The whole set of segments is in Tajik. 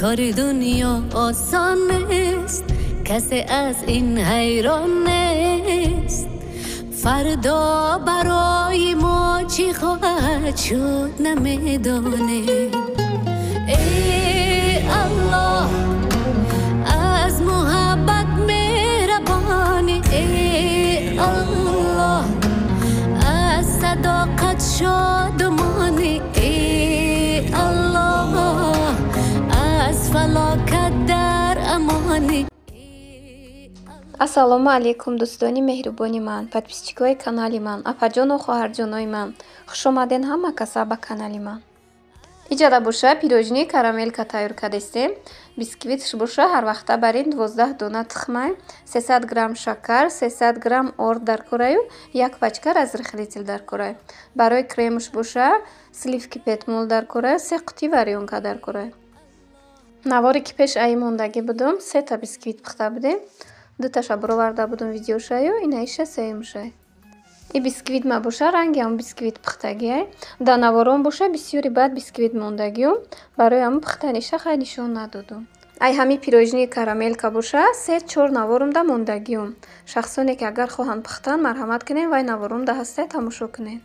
کار دنیا آسان نیست، کسی از این حیران نیست. فردا برای ما چی خواهد شد نمیدانیم. ای الله از محبت مهربانی، ای الله از صداقت شادمانی، ای الله از فلاکت در امانی. Ассалому алейкум, дӯстони меҳрубони ман, подписчикои канали ман, апаҷону хоҳарҷонои ман. Хушомаден ҳама каса ба канали ман. Иҷада боша пирожни карамелка тайёр кардестем. Бисквитш боша ҳар вақта барин 12 дона тухмай, 300 грамм шакар, 300 грамм орд дар кораю, як пачка разрыхлитель дар корай. Барои кремш боша сливки петмол дар кораю, 3 қути варёнка дар корай. Наворе ки пеш аи мондагӣ будум, 3 та бисквит пухта будем. Дуташа буроварда будум видеошаю, инаиша сеюмшай. И бисквит ма боша ранги ҳам бисквит пухтагиай. Да наворон боша бисёри бад бисквит мондагиум, барои ҳамн пухтаниша хай нишон надодум. Ай ҳами пирожнии карамелка боша 3-4 наворумда мондагиум. Шахсоне ки агар хоҳанд пухтан, марҳамат кунен, вай наворумда ҳастай, тамошо кунен.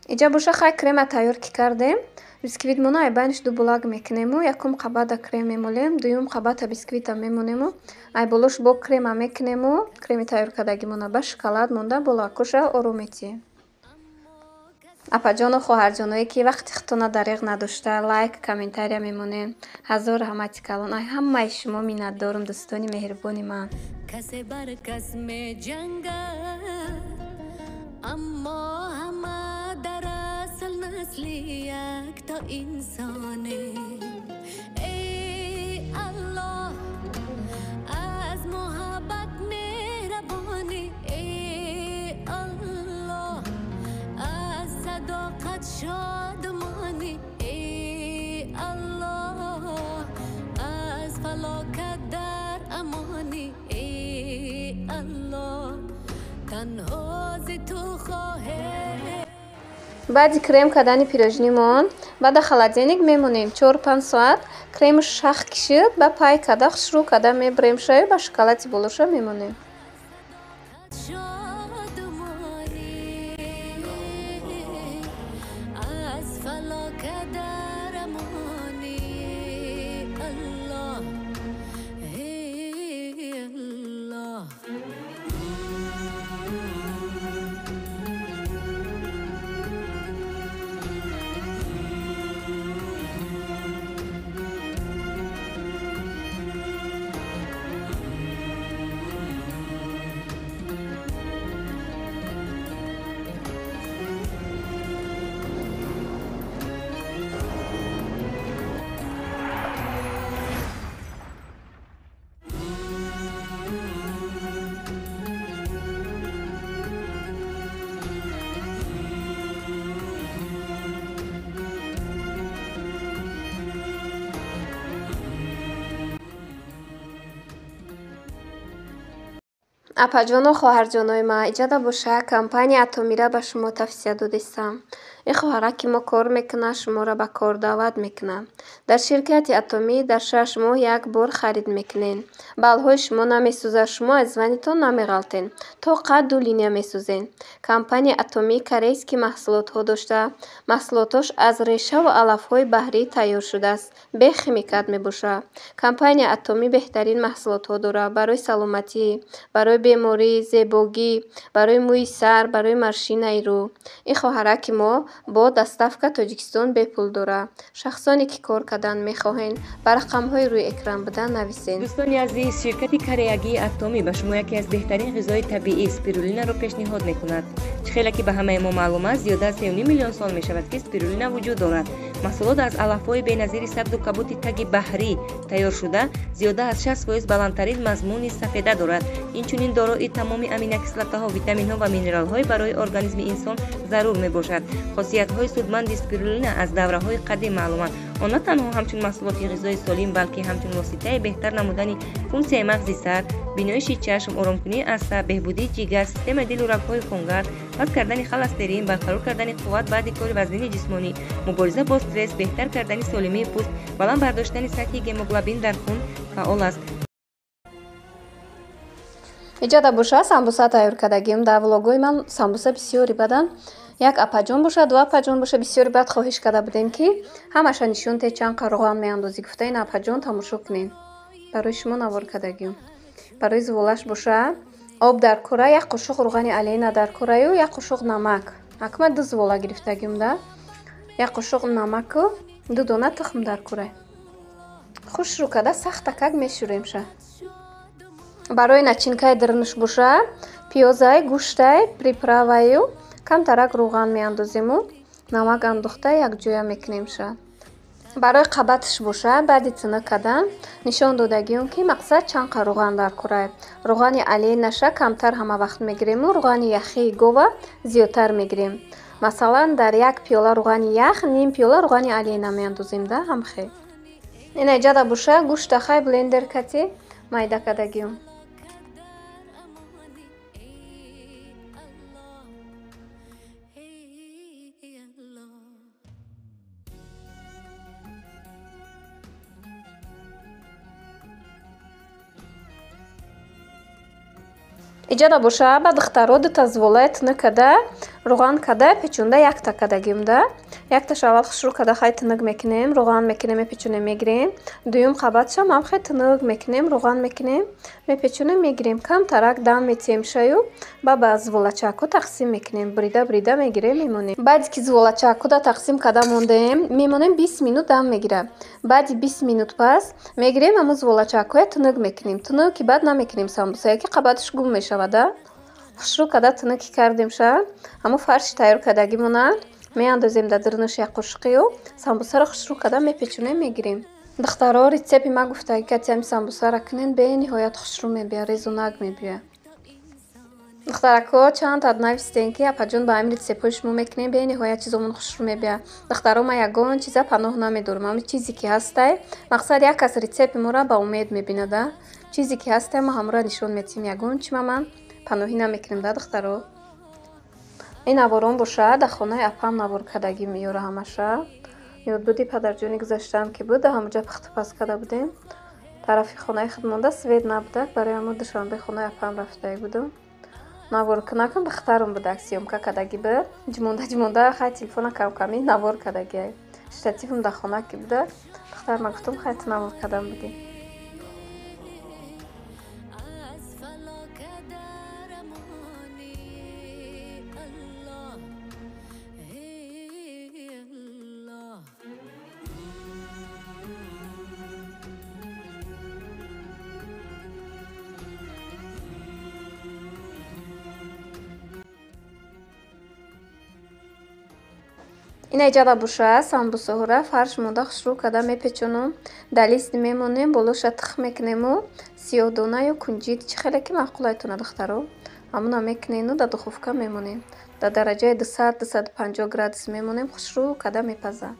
Иҷа боша хай крема тайёр ки кардем, бисквитмона ай байниш ду булак мекунему, якум қабата крем мемолем, дуюм қабата бисквита мемонему, ай болош бо крема мекунему, креми тайёр кардагимона ба шоколад монда болоакоша ором метиҳем. Апаҷону хоҳарҷоное ки вақти худтона дареғ надошта лайк, комментария мемонем, ҳазор раҳмати калон. Ай ҳамаи шумо миннатдорум, дӯстони меҳрубони ман. Касе бар кас меҷангад, аммо ҳама дар асл насли якто инсонем. Эй Аллоҳ аз муҳаббат меҳрабонӣ, эй Аллоҳ аз садоқат шодмонӣ, эй Аллоҳ аз фалокат дар амонӣ, эй Аллоҳ танҳо зи ту хоҳем. Баъди крем кардани пирожнимон баъда холодильник мемонем 4-5 соат. Кремш шах кишид, ба пай карда хушрӯ карда мебурем шаю, ба шоколади болоша мемонем. Шодмонӣ аз фалокат дар амонӣ, Аллоҳ, эй Аллоҳ. Апаҷону хоҳарҷонои ман, иҷада боша компания Атомира ба шумо тавсия додистам. Ин хоҳара ки мо кор мекунад, шуморо ба кор даъват мекунад. Дар ширкати Атомӣ дар 6 моҳ як бор харид мекунед. Баллҳои шумо намесӯзад, шумо аз званитон намеғалтен. То қад ду линия месӯзен. Компания Атомӣ корейский маҳсулотҳо дошта, маҳсулотош аз решаву алафҳои баҳрӣ тайёр шудааст, бе химикат мебошад. Компания Атомӣ беҳтарин маҳсулотҳо дорад барои саломатӣ, барои беморӣ, зебогӣ, барои мӯи сар, барои морщинаи рӯ. Ин хоҳара ки мо бо доставка Тоҷикистон бепул дорад. Шахсоне ки кор кардан мехоҳед, ба рақамҳои рӯи экран буда нависед. Дӯстони азиз, ширкати кореягии Атомӣ ба шумо яке аз беҳтарин ғизои табиӣ спирулинаро пешниҳод мекунад. Чӣ хеле ки ба ҳамаи мо маълум аст, зиёда аз 3,5 миллион сол мешавад, ки спирулина вуҷуд дорад. Маҳсулот аз алафҳои беназири сабзу кабути таги баҳрӣ тайёр шуда, зиёда аз 60% баландтарин мазмуни сафеда дорад. Инчунин дорои тамоми аминокислотаҳо, витаминҳо ва минералҳои барои организми инсон зарур мебошад. Хосиятҳои судманди спирулина аз давраҳои қадим маълуманд. Он на танҳо ҳамчун маҳсулоти ғизои солим, балки ҳамчун воситаи беҳтар намудани функсияи мағзи сар, биноиши чашм, оромкунии асаб, беҳбудии ҷигар, системаи дилу рагҳои хунгард, Паст кардани холестерин, барқарор кардани қувват баъди кори вазнини ҷисмонӣ, мубориза бо стресс, беҳтар кардани солимии пӯст, баланд бардоштани сатҳи гемоглобин дар хун фаъол аст. Иҷода боша самбуса тайёр кардагим. Дар влогҳои ман самбуса бисёри бадан. Як апаҷон боша, ду апаҷон боша, бисёри бад хоҳиш карда будем, ки ҳамаша нишон те чанд равған меандозӣ. Гуфта ин апаҷон тамошо кунем. Барои шумо навор кардагим. Барои зуволаш боша об дар кора, як қошуқ рӯғани алена дар кораю, як қошуқ намак. Акма ду зувола гирифтагим да. Як қошуқ намаку ду дона тухм дар кора. Хушрӯ карда сахтакак мешӯремша. Барои начинкаи дирнуш боша пиёзай, гӯштай, приправаю камтарак рӯған меандозему, намак андохта якҷоя мекунемша. Барои қабатш боша баъди тинук кардан нишон додагием, ки мақсад чанд қа рӯған дар кора. Рӯғани оленаша камтар ҳама вақт мегирему, рӯғани яхии гова зиёдтар мегирем. Масалан, дар як пиёла рӯғани ях ним пиёла рӯғани олена меандозем да ҳамхел. Ина иҷада боша гӯшта хай блендер кати майда кардагием. Иҷода боша ба духтаро дута зуволаи тинук карда, рӯған карда, печонда якта кардагим да. Якташ аввал хушрӯ карда хай тинук мекунем, рӯған мекунем, мепечонем, мегирем. Дуюм қабатшам ҳам хай тинук мекунем, рӯған мекунем, мепечонем, мегирем. Камтарак дам метиҳем шаю, ба ба зуволачакҳо тақсим мекунем, бурида бурида мегирем, мемонем. Баъде ки зуволачакҳода тақсим карда мондаем, мемонем 20 минут дам мегирад. Баъди 20 минут пас мегирем ҳамун зуволачакҳоя тинук мекунем. Тинук ки баъд намекунем самбусая, ки қабатш гум мешавад. Хушрӯ карда тинуки кардемша, ҳамун фарши тайёр кардагимона меандозем дар дирнуш як қошуқию самбусаро хушрӯ карда мепечонем, мегирем. Духтаро, рецепти ма гуфтаги кати ҳами самбусаро кунен, бениҳоят хушрӯ мебиёд, резонак мебиёд. Духтарако, чанд тад навистем, ки апаҷон ба ҳамин рецептҳои шумо мекунем, бениҳоят чизомон хушрӯ мебиёд. Духтаро, ман ягон чиза паноҳ намедорам. Ҳамин чизе ки ҳастай, мақсад як кас рецепти моро ба умед мебинада. Чизе ки ҳастай, мо ҳамора нишон метиҳем. Ягон чима ман паноҳӣ намекунем да духтаро. Ин наворон боша дар хонаи апам навор кардагӣ меёра ҳамаша. Ёдбуди падарҷони гузаштаам ки буд, ҳамонҷа пухтупаз карда будем. Тарафи хонаи худ монда свет набудак, барои ҳамон душанбе хонаи апам рафтаи будум. Навор кунакам духтарам будак, съёмка кардагӣ буд. Ҷимонда ҷимонда хай телефона камками навор кардагӣ. Штативам дар хона ки буда, духтарма гуфтам хай ту навор кардам будӣ. Ина иҷода боша самбусаҳоро фарш монда хушрӯ карда мепечонам, дар лист мемонем, болоша тих мекунему, сиёҳдона ё кунҷит, чӣ хеле ки маъқулайтона духтаро, ҳамуна мекунену дар духовка мемонем. Дар дараҷаи 200-250 градус мемонем, хушрӯ карда мепазад.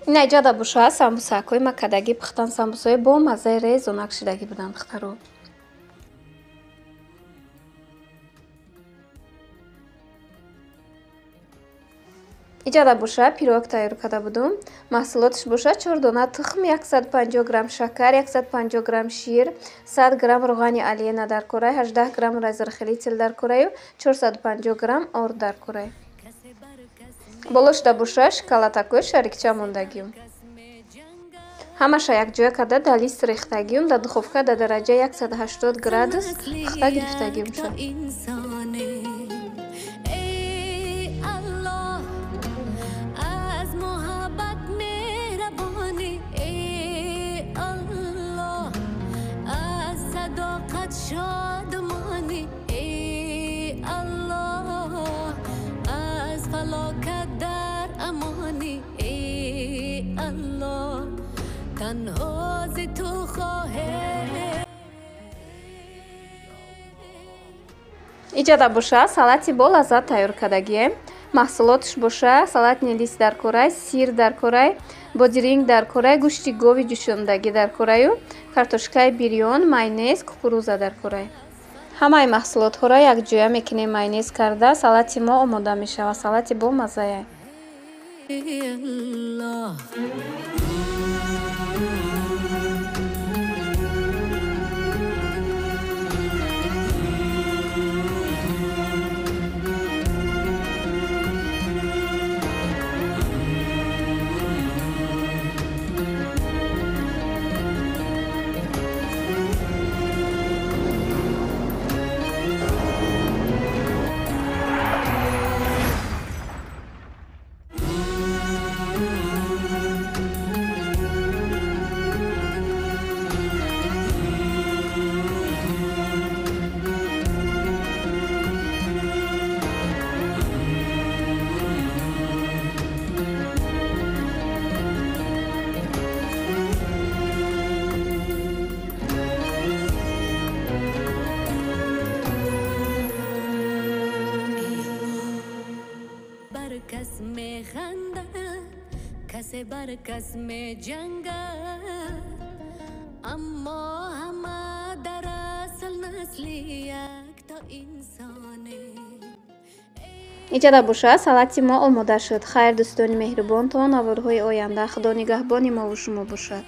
Ина иҷода боша самбусакҳои ма кардагӣ пухтан, самбусаҳои бо маззаи резонак шудагӣ буданд духтаро. Иҷода боша пирог тайёр карда будум. Маҳсулоташ боша 4 дона тухм, 150 грамм шакар, 150 грамм шир, 100 грамм рӯғани олена дар корай, 18 грамм разрыхлитель дар кораю, 450 грамм орд дар корай. Болошда боша шоколадакҳои шарикча мондагиюм. Ҳамаша якҷоя карда дар лист рехтагиюм, дар духовка дар дараҷаи 180 градус пухта гирифтагиюм ша. Иҷода боша салати бо лаззат тайёр кардагием. Маҳсулоташ боша салатный лист дар корай, сир дар корай, бодиринг дар корай, гӯшти гови ҷӯшондагӣ дар кораю, картошкаи бирён, майонез, кукуруза дар корай. Ҳамаи маҳсулотҳоро якҷоя мекунем майонез карда, салати мо омода мешавад. Салати бомаззае. کس می خندد، کس بر کس می جنگد، اما همه در اصل نسل یک تا انسانه. Иҷода боша салати мо омода шуд. Хайр, дӯстони меҳрубон, то наворҳои оянда. Худо нигаҳбони мову шумо бошад.